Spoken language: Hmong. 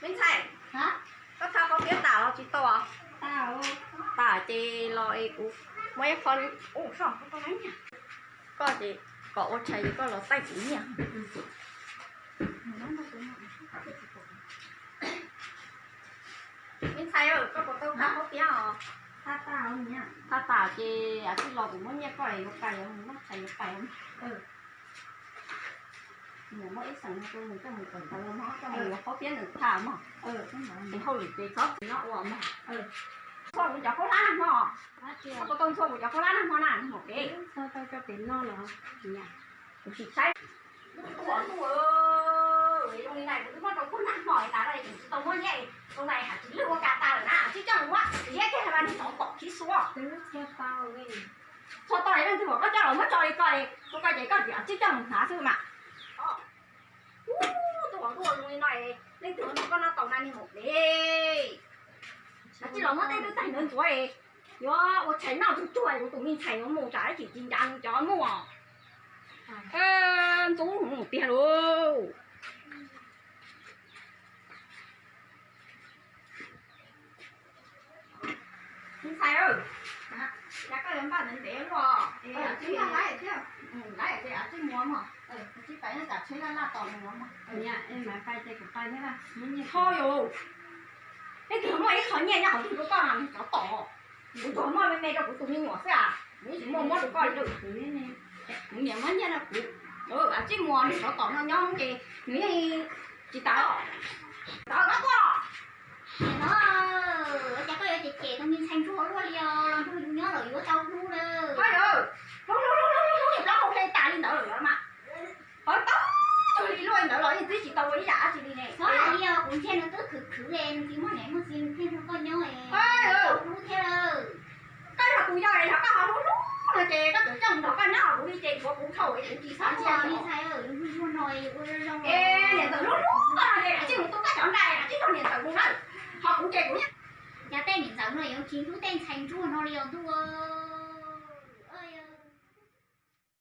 Me ntxhais, koj thaj qhov tiab tas los tsis tau? Tas ces los es kuv muab ib qho, koj ces kom ua tshais ces koj los taij kuv nyiaj. Me ntxhais, koj puas tau thaj qhov tiab os? Thaj tas ces a tij los kuv muab nyiaj koj yuav pais, yuav mus noj tshais yuav pais. Mus muab ib xeem no rau nws coj mus tawm ntawv mog, coj mus yuav qhov tiab nws thaj mog. Es hauj lwm ces txhob txwm no ua mog. Ntxhua kuv cov khaub hlab nag hmo, koj puas tau ntxhua kuv cov khaub hlab nag hmo na, nag hmo pem? Tau cov pem no los? Kuv sim saib. Ua ntuj, zoo li na kuv twb muab rau koj nag hmo tas no tsis tau muab nyiaj, zoo li hais tsis lwj ua kas tas lawm na, tsis coj mus muab liab kiag hais mas nws txhob pom khib xuab. Txhua tau leej twg kom koj coj los muab tso li ko, koj ces koj tsis coj mus hnav xwb mas. Ua ntuj, ua ntuj, zoo li no leej twg nrog koj noj tau na niag maum dev. Tsis los muab tej ntawd tag ntawd ntxuav, yuav ua tshais noj tsuag tsuag, kuv tus me ntxhais yuav mus tsam ib chim tsis ncav nws cov muaj. Ntxub mus tiag lauj. Me ntxhais, cas koj yuav npaj ntev ntev luaj? Laib tias av tsib muag mog, tsib pais nyob tsam tsheb laj laj tos nws mog. Ho yus, leej twg muaj ib qho nyiaj nyob qhov twg rau koj no nws cov tom, kuv tsuas muaj me me rau kuv tus me nyuam xwb as, kuv tsis muaj muab rau koj li. Kuv niam muab nyiaj rau kuv, av tsib muag nws cov tom no nyob ces nws yeej tsis tas. Tawm koj tuaj. Niam no, ua cas koj yuav cem cem tus me ntxhais ntsuag luaj li os, los nrog yus nyob lawm yuav tau hlub lawm. Hlub hlub hlub hlub hlub niam hlob hau hle tas li ntawd lawm mas. Qhov tau tug li luaj ntawd los yeej twb tsis tau ua ib yam dab tsi li ne. Txhob hais li os, kuv ntsia nws twb khwv khwv li, nws tsis muaj niam muaj txiv nws thiaj nrog koj nyob es tau hlub thiab lawm. Koj yog tus yog es yog koj ho hlub hlub no ces koj tseem coj mus nrog koj nyob, kuv li ces kuv kuv dhau es kuv tsis xav ntsia. Niam ntxawm hlub hlub no ua zoo zoo. Niam ntxawm hlub hlub koj no ces tsij mus tu koj cov nra, tsij nrog niam ntxawm mus na. Ho kuv ces kuv, cas tej niam ntxawm no yuav tsis hlub tej ntxhais ntsuag no li os ntuj.